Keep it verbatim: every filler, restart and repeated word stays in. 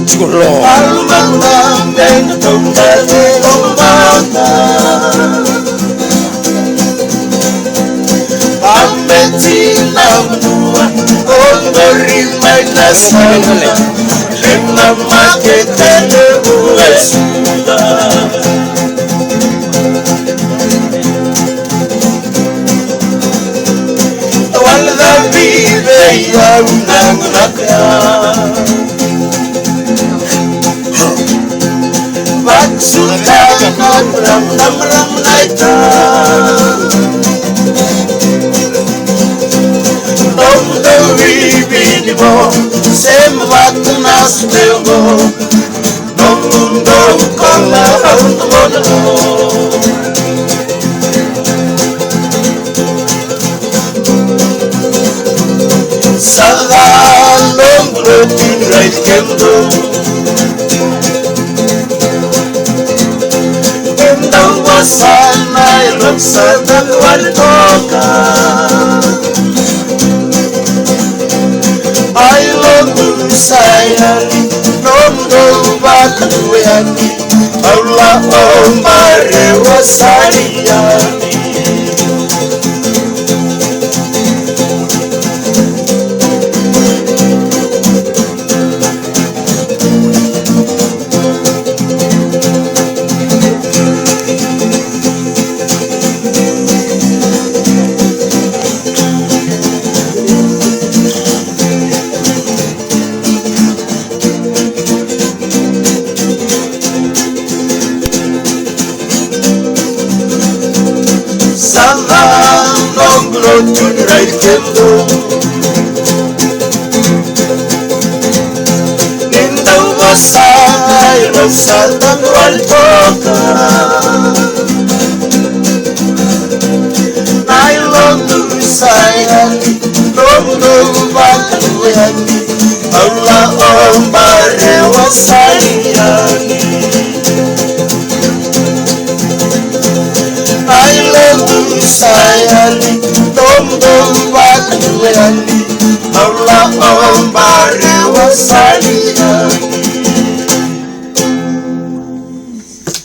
Tiko lo. Almada me na tauda de omata. Ameti na mua, o qori mai na sala. Lena makete de uesuda. Wala da vivei au na gunaka. Vakasuka na ram, ram, ram, ram, naita. Dom, dom, vivini vo, sem, vatu, nas, teu, vo. Noqu dou kola au na mono. Sa ca noqu lotu ni raici kemudou. Kemudou vosa na yalo sa dau wale toka. Ai lotu sa yali, nomudou vakadua yani. Au la o bare wasali yani. Sa ca noqu lotu ni raici kemudou. Ni dau vosa na yalo sa dau wale toka. Na yalo sa yali, nomudou vakadua yani. Au la o bare wasali yani. Ai lotu sa yali, nomudou vakadua yani. Au la o bare wasali yani.